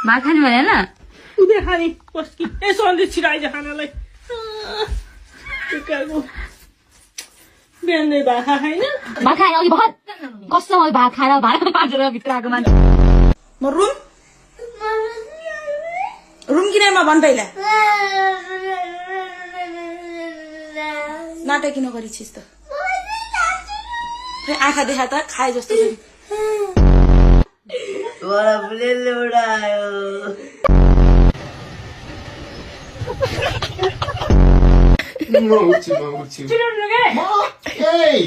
भात खाने भनेन उदे खाने बस्की ए सन्देश छिराइज खानालाई टिकाको बिहानै भात खाएन भात खाएर अघि भर्खर कस्तो भात खाएर भाँडामा पारेर भित्र आएको मान्छे म रुम किनेमा भन पहिला नाटक किन गरिछिस् त आँखा देखा त खाए जस्तो गरी Wala bulele udayo. Mauci. Hey!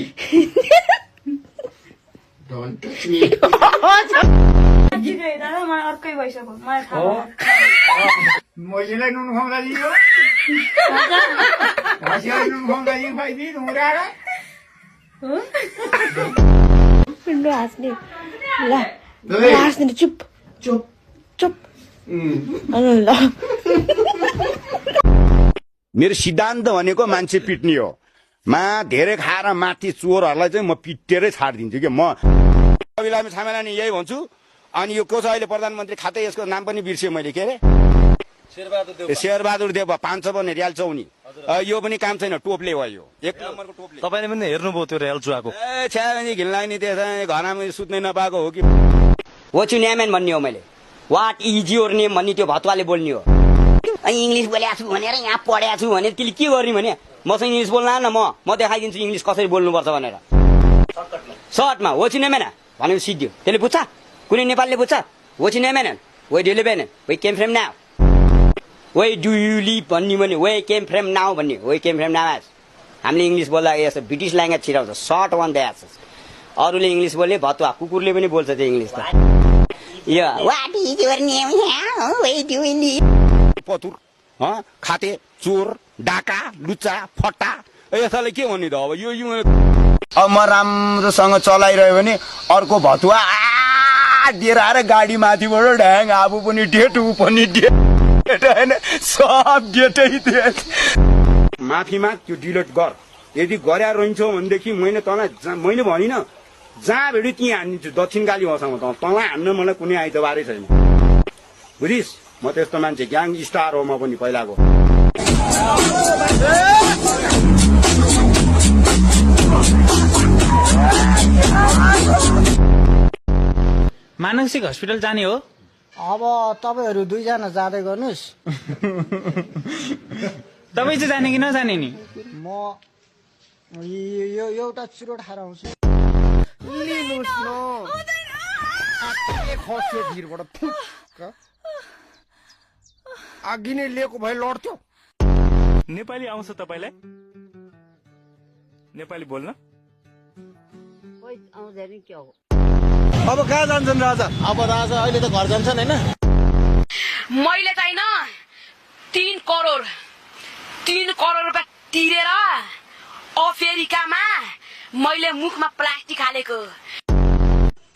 Don't touch me. अर्कै भइसक्यो मलाई थाहा मैले नुन खुवाउँदा दियो हँसिया नुन खुवाउँदा दियो खाइदिनु हुँदा पिंडो हाँस्ने ल हाँस्ने चुप चुप चुप ल मेरो सिद्धान्त भनेको मान्छे पिट्ने हो धेरै खाएर माथि चोरहरूलाई चाहिँ म पिटेरै छाडिदिन्छु कि म अभिलामी छामेलानी यही भन्छु अनि यो को छ अहिले प्रधानमन्त्री खातै यसको नाम पनि बिर्सेँ मैले के अरे शेरबहादुर देव 500 बन्ने रियाल चौनी यो पनि काम छैन टोपले भयो एक नम्बरको टोपले तपाईले पनि हेर्नुभयो त्यो रियाल चुवाको छ्यानी घिनलाग्ने त्यसै घरमा सुत्नै नपाएको हो कि What's your name भन्ने हो मैले What is your name भन्ने त्यो भतवाले बोल्ने हो अनि इंग्लिश बोलेको छु भनेर यहाँ पढेको छु भने त्यसले के गर्ने भने मसँग इंग्लिश बोल्न न म देखाइदिन्छु इंग्लिश कसरी बोल्नुपर्छ भनेर सर्टमा What's your name भनेको सिध्यो त्यसले पुग्छ कुनै नेपालीले पुग्छ What's your name Where do you live We came from now Where do you live भन्ने भने Where came from now भन्ने Where came from now हामीले इंग्लिश बोल्दा यस्तो ब्रिटिश ल्याङ्ग्वेज छिराउँछ सर्ट वान द्याट अरूले इंग्लिश बोल्ने भतुवा कुकुरले पनि बोल्छ त्यो इंग्लिश त यो What is your name Where do you live पतुर खाते चोर डाका लुच्चा फट्टा यसलाई के भन्ने त अब यो अब म राम्रोसँग चलाइरह्यो भने अर्को भतुवा दिएर आएर गाडी माथिबाट ढ्याङ आफू पनि डेट ऊ पनि डेट हैन सब डेटै डेट माफीमा त्यो डिलिट गर यदि गर्या रहन्छौ भनेदेखि मैले भनिन जहाँ भेट्यो त्यहीँ हान्दिन्छु दक्षिणकाली भाषामा तँलाई हान्न मलाई कुनै आइतबारै छैन बुझिस् म त्यस्तो मान्छे ग्याङ स्टार हो म पनि पहिलाको मानसिक हस्पिटल जाने हो अब तपाईहरु दुईजना जाँदै गर्नुस् तपाई चाहिँ जाने कि नजाने नि म यो एउटा चुरोट खाएर आउँछु लिनुस् न आके खस्यो भिरबाट फुक्क अघि नै लिएको भए लड्थ्यो नेपाली आउँछ तपाईलाई नेपाली बोल्न कोही आउँदैन के हो अब कहाँ जान्छन् राजा अब राजा अहिले त घर जान्छन् हैन मैले चाहिँ न 3 करोड रुपैयाँ तिरेर अमेरिकामा मैले मुखमा प्लास्टिक हालेको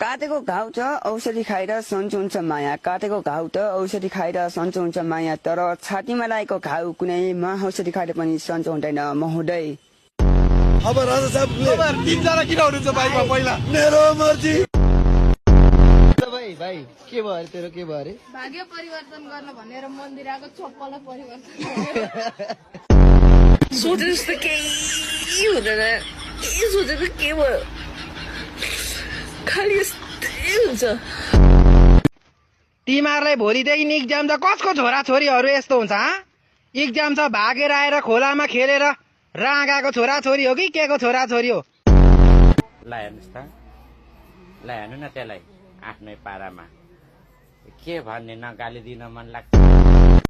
काटेको घाउ छ औषधि खाएर सन्चो हुन्छ माया काटेको घाउ त औषधि खाएर सन्चो हुन्छ माया तर छातीमा लागेको घाउ कुनै औषधि खाएर पनि सन्चो हुँदैन महोदय अब राजा साहब तपाईहरु तीनजना किन हुनुहुन्छ बाइकमा पहिला मेरो मर्जी भाइ के भयो अरे तेरो के भयो अरे भाग्य परिवर्तन गर्न भनेर मन्दिर आएको चप्पल परिवर्तन सोच्नुस् त केही हुँदैन के सोचेको के भयो खालि यस्तै हुन्छ तिमीहरुलाई भोलिदेखि इक्जाम छ कसको छोरा छोरीहरु यस्तो हुन्छ इक्जाम छ भागेर आएर खोलामा खेलेर राँगाको छोरा छोरी हो कि के को छोरा छोरी हो ल हेर्नुस् त ल हेर्नु न त्यसलाई आफ्नै पारामा के भन्ने न गाली दिन मन लाग्छ